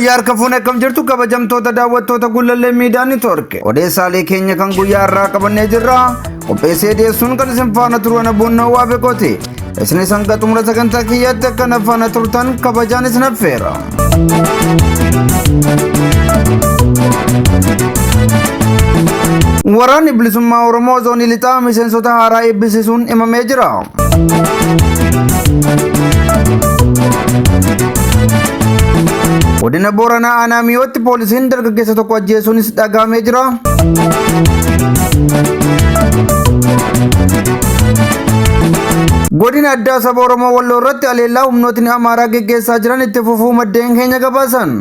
Yooyyaa harka fuune akkam jirtu kabajamtoota daawwattoota Gullallee Miidiyaa Niitwoork. Odeessaalee keenya kan guyyaa har'aa qabannee jirra. Qopheessee dhiyeessuun kan isin faana turu ana Boonnoo Waabeqooti. Isinis hanga xumura sagantaa kiyyaatti akka na faana turtan kabajaan isin affeera. Waraanni Bilisummaa Oromoo Zoonii Lixaa miseensota haaraa eebbisiisuun himamee jira. Godina Booranaa Aanaa Miyootti poolisiin dargaggeessa tokko ajjeesuunis dhagahamee jira. Godina Addaa Saba Oromoo Walloo irratti aleellaa humnootni Amaaraa geggeessaa jiran itti fufuu maddeen keenya gabaasan.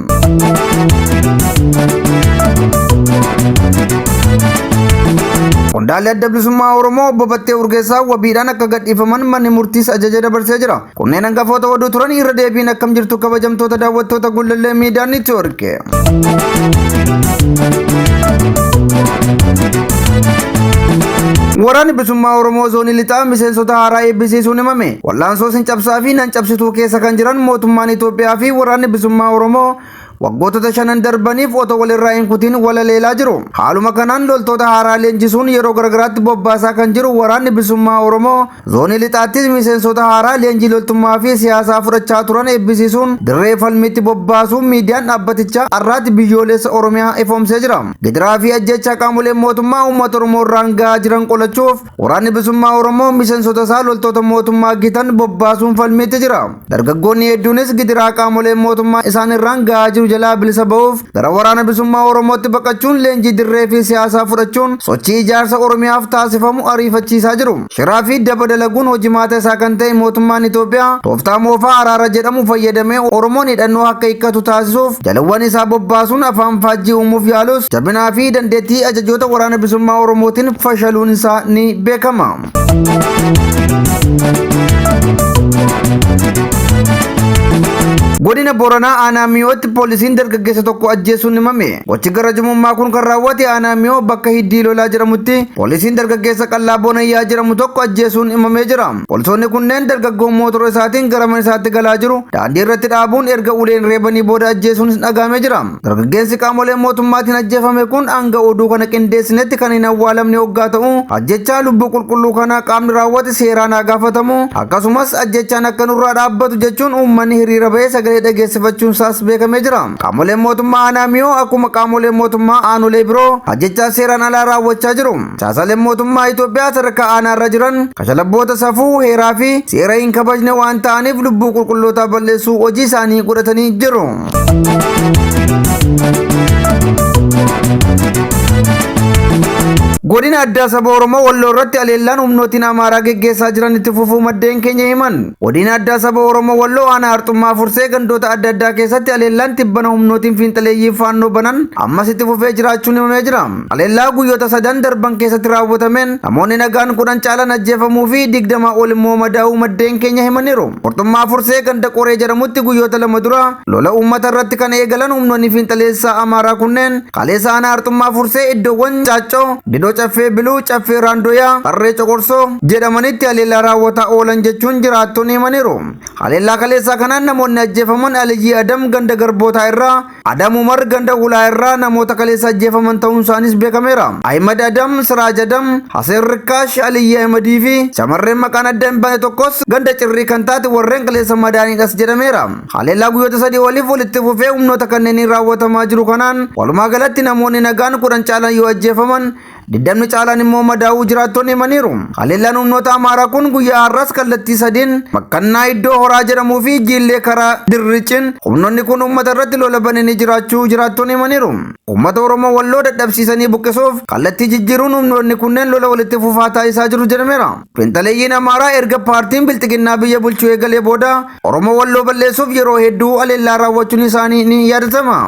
Qondaalli Adda Bilisummaa Oromoo Obbo Battee Urgeessaa wabiidhaan akka gadhiifaman manni murtiis ajaja dabarsee jira. Kunneen hangafoota oduu turan irra deebiin akkam jirtu kabajamtoota daawwattoota Gullallee Miidiyaa Neetwoork. Waraanni Bilisummaa Oromoo Zoonii Lixaa miseensota haaraa eebbisiisuun himame. Wallaansoo sin cabsaa fi nan cabsituu keessa kan jiran mootummaan Itoophiyaa fi Waraanni Bilisummaa Oromoo waggootota shanan darbaniif otoo walirraa hin kutiin walaleelaa jiru. Haaluma kanaan loltoota haaraa leenjisuun yeroo garagaraatti bobbaasaa kan jiru Waraanni Bilisummaa Oromoo Zoonii Lixaattis miseensota haaraa leenjii loltummaa fi siyaasaa fudhachaa turan eebbisiisuun dirree falmiitti bobbaasuu miidiyaan dhaabbatichaa Arraati Biyyoolessa Oromiyaa ifoomsee jira. Gidiraa fi ajjeechaa qaamoleen mootummaa uummata Oromoo irraan gahaa jiran qolachuuf Waraanni Bilisummaa Oromoo miseensota isaa loltoota mootummaa gitan bobbaasuun falmiitti jira. Dargaggoonni hedduunis gidiraa qaamoleen mootummaa isaan irraan gahaa jiru jalaa bilisa ba'uuf gara Waraana Bilisummaa Oromootti baqachuun leenjii dirree fi siyaasaa fudhachuun sochii ijaarsa Oromiyaaf taasifamu ariifachiisaa jiru. Shiraa fi daba dalaguun hojimaata isaa kan ta'e mootummaan Itoophiyaa tooftaa moofaa araara jedhamu fayyadamee Oromoon hidhannoo akka hiikkatu taasisuuf jalawwan isaa bobbaasuun afaan faajjii uumuuf yaalus jabinaa fi dandeettii ajajoota Waraana Bilisummaa Oromootiin fashaluun isaa ni beekama. Godina Booranaa Aanaa Miyootti poolisiin dargaggeessa tokko ajjeesuun himame. Gochi gara jabummaa kun kan raawwate Aanaa Miyoo bakka Hiddii Lolaa jedhamutti poolisiin dargaggeessa Qallaa Boonayyaa jedhamu tokko ajjeesuun himamee jira. Poolisoonni kunneen dargaggoon mootora isaatiin gara mana isaatti galaa jiru daandii irratti dhaabuun erga uleen reebanii booda ajjeesuunis dhagahamee jira. Dargaggeessi qaamolee mootummaatiin ajjeefame kun hanga oduu kana qindeessinetti kan hin awwaalamne hoggaa ta'u, ajjechaa lubbuu qulqulluu kanaa qaamni raawwate seeraan haa gaafatamu, akkasumas ajjechaan akka nurraa dhaabbatu jechuun uummanni hiriira bahee sagalee dhageessifachuun isaas beekamee jira. Qaamoleen mootummaa aanaa Miyoo akkuma qaamolee mootummaa aanolee biroo ajjechaa seeraan alaa raawwachaa jiru. Caasaaleen mootummaa Itoophiyaa sadarkaa aanaarra jiran kashalabboota safuu, heeraa fi seera hin kabajne waan ta'aniif lubbuu qulqullootaa balleessuu hojii isaanii godhatanii jiru. Godina Addaa Saba Oromoo Walloo irratti aleellaan humnootiin Amaaraa geggeessaa jiran itti fufuu maddeen keenya himan. Godina Addaa Saba Oromoo Walloo aanaa Harxummaa Fursee gandoota adda addaa keessatti aleellaan tibbana humnootiin fiinxaleeyyii faannoo banan ammas itti fufee jiraachuun himamee jira. Haleellaa guyyoota sadan darban keessatti raawwatameen namoonni nagaan 10 caalan ajjeefamuu fi 20 ol immoo madaa'uu maddeen keenya himaniiru. Qurxummaa Fursee ganda Qoree jedhamutti guyyoota lama dura lola uummata irratti kan eegalan humnoonni fiinxaleessaa Amaaraa kunneen kaleessa aanaa Harxummaa Fursee iddoowwan Caaccoo, Didoo Caffee Biluu, Caffee Raandoyaa, Qarree Coqorsoo jedhamanitti haleellaa raawwataa oolan jechuun jiraattonni himaniiru. Haleellaa kaleessaa kanaan namoonni ajjeefaman Aliyyii Adam ganda Garbootaa irraa Adam Umar ganda Hulaa irraa namoota kaleessa ajjeefaman ta'uun isaaniis beekameera. Ahimad Adam, Siraaj Adam, Haseen Rikkaash, Aliyyi Ahimadii fi shamarreen maqaan adda hin baane tokkos ganda Cirrii kan taate warreen kaleessa madaaniidhas jedhameera. Haleellaa guyyoota sadii oliif walitti fufee humnoota kanneeniin raawwatamaa jiru kanaan walumaa galatti namoonni nagaan 10 caalan yoo ajjeefaman Digdamni caalaan immoo madaa'uu jiraattonni himaniiru. Haleellaan humnoota Amaaraa kun guyyaa har'aas kallattii sadiin Makkannaa iddoo Horaa jedhamuu fi Jiillee karaa Dirricin humnoonni kun uummata irratti lola bananii jiraachuu jiraattonni himaniiru. Uummata Oromoo Walloo dadhabsiisanii buqqisuuf kallattii jijjiiruun humnoonni kunneen lola walitti fufaa taasisaa jiru jedhameera. Fiinxaleeyyiin Amaaraa erga paartiin Bilxiginnaa biyya bulchuu eegalee booda Oromoo Walloo balleessuuf yeroo hedduu haleellaa raawwachuun isaanii ni yaadatama.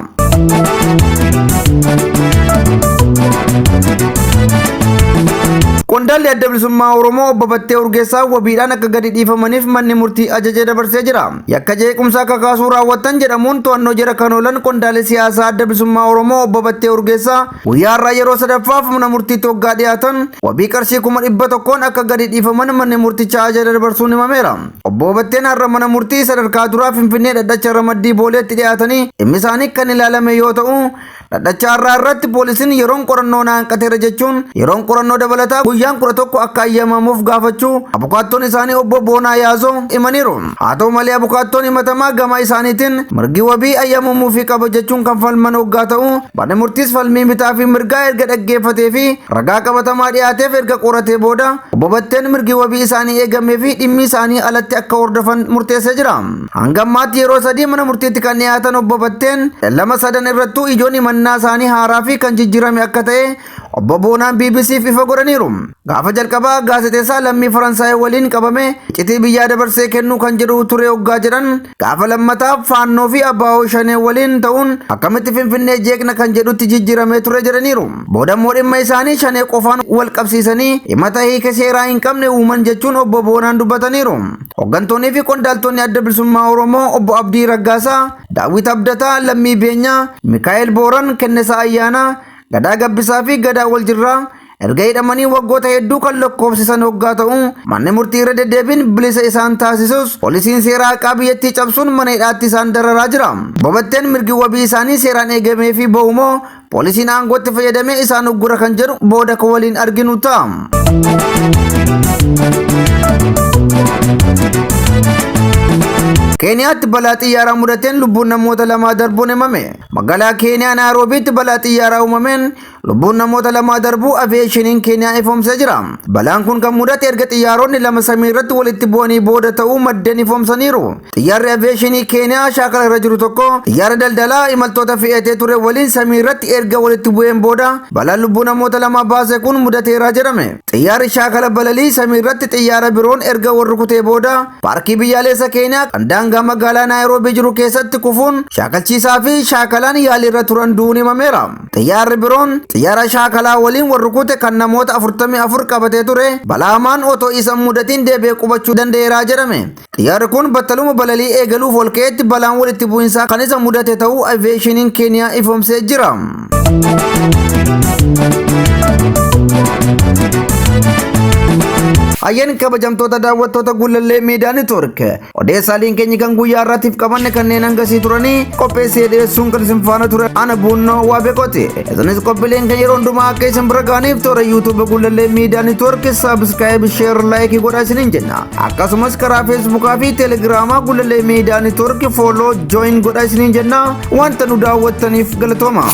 Qondaalli Adda Bilisummaa Oromoo Obbo Battee Urgeessaa wabiidhaan akka gadi dhiifamaniif manni murtii ajaja dabarsee jira. Yakka jeequmsaa kakaasuu raawwattan jedhamuun to'annoo jala kan oolan qondaalli siyaasaa Adda Bilisummaa Oromoo Obbo Battee Urgeessaa guyyaa har'aa yeroo sadaffaaf mana murtiitti hoggaa dhiyaatan wabii qarshii 100,000n akka gadi dhiifaman manni murtichaa ajaja dabarsuun himameera. Obbo Batteen har'a mana murtii sadarkaa duraa Finfinnee dhaddacha ramaddii Booleetti dhiyaatanii dhimmi isaanii kan ilaalame yoo ta'u, dhaddacha har'aa irratti poolisiin yeroon qorannoo na hanqateera jechuun yeroon qorannoo dabalataa guyyaan 11 akka ayyamamuuf gaafachuu abukaattoon isaanii Obbo Boonaa Yaazoo himaniiru. Haa ta'u malee, abukaattoon himatamaa gama isaaniitiin mirgi wabii ayyamamuufii qaba jechuun kan falman hoggaa ta'u, manni murtiis falmii bitaa fi mirgaa erga dhaggeeffatee fi ragaa qabatamaa dhiyaateef erga qoratee booda Obbo Batteen mirgi wabii isaanii eegamee fi dhimmi isaanii alatti akka hordofan murteessee jira. Hanga ammaatti yeroo sadii mana murtiitti kan dhiyaatan Obbo Batteen lama sadan irrattuu ijoon himannaa isaanii haaraa fi kan jijjiirame akka ta'e Obbo Boonaan BBCf ifa godhaniiru. Gaafa jalqabaa gaazexeessaa lammii Faransaay waliin qabame iccitii biyyaa dabarsee kennuu kan jedhu ture hoggaa jedhan, gaafa lammataa Faannoo fi ABO Shanee waliin ta'uun akkamitti Finfinnee jeeqna kan jedhutti jijjiiramee ture jedhaniiru. Booda immoo dhimma isaanii Shanee qofaan wal qabsiisanii himata hiika seeraa hin qabne uuman jechuun Obbo Boonaan dubbataniiru. Hooggantoonnii fi qondaaltonni Adda Bilisummaa Oromoo Obbo Abdii Raggaasaa, Daawwit Abdataa, Lammii Beenyaa, Mikaa'el Booran, Kennesaa Ayyaanaa, Gadaa Gabbisaa fi Gadaa Waljirraa erga hidhamanii waggoota hedduu kan lakkoofsisan hoggaa ta'u, manni murtii irra deddeebiin bilisa isaan taasisus poolisiin seera haqaa biyyattii cabsuun mana hidhaatti isaan dararaa jira. Obbo Batteen mirgi wabii isaanii seeraan eegamee fi ba'u moo poolisiin aangootti fayyadamee isaan uggura kan jedhu booda kan waliin arginu ta'a. Keeniyaatti balaa xiyyaaraa mudateen lubbuun namoota lamaa darbuun himame. Magaalaa Keeniyaa Naayiroobiitti balaa xiyyaaraa uumameen lubbuun namoota lamaa darbuu aviyeeshiniin Keeniyaa ifoomsee jira. Balaan kun kan mudate erga xiyyaaronni lama samii irratti walitti bu'anii booda ta'uu maddeen ifoomsaniiru. Xiyyaarri aviyeeshinii Keeniyaa shaakala irra jiru tokko xiyyaara daldalaa imaltoota fe'atee ture waliin samii irratti erga walitti bu'een booda balaan lubbuu namoota lamaa baase kun mudateera jedhame. Xiyyaarri shaakala balalii samii irratti xiyyaara biroon erga wal rukutee booda paarkii biyyaalessa Keeniyaa kan daangaa magaalaa Naayiroobii jiru keessatti kufuun shaakalchiisaa fi shaakalaan yaaliirra turan du'uun himameera. Xiyyaarri biroon xiyyaara shaakalaa waliin wal rukute kan namoota 44 qabatee ture balaa hamaan otoo isa hin mudatiin deebi'ee qubachuu danda'eera jedhame. Xiyyaarri kun battaluma balalii eegaluuf ol ka'etti balaan walitti bu'insaa kan isa mudate ta'uu aviyeeshiniin Keeniyaa ifoomsee jira. Hayyeen kabajamtoota daawwattoota Gullallee Miidiyaa Neetwoork, odeessaaleen keenya kan guyyaa har'aatiif qabanne kanneen hangasii turanii, qopheessee dhiyeessuun kan isin faana ture ana Buunnoo Waabeqooti. Isinis qophiileen kan yeroo hundumaa akka isin bira ga'aniif toora YouTube Gullallee Miidiyaa Neetwoork subscribe, share, like godhaa isiniin jenna. Akkasumas karaa Feesbuukaa fi Teelegiraamaa Gullallee Miidiyaa Neetwoork follow, join godhaa isiniin jenna. Wanta nu daawwattaniif galatooma.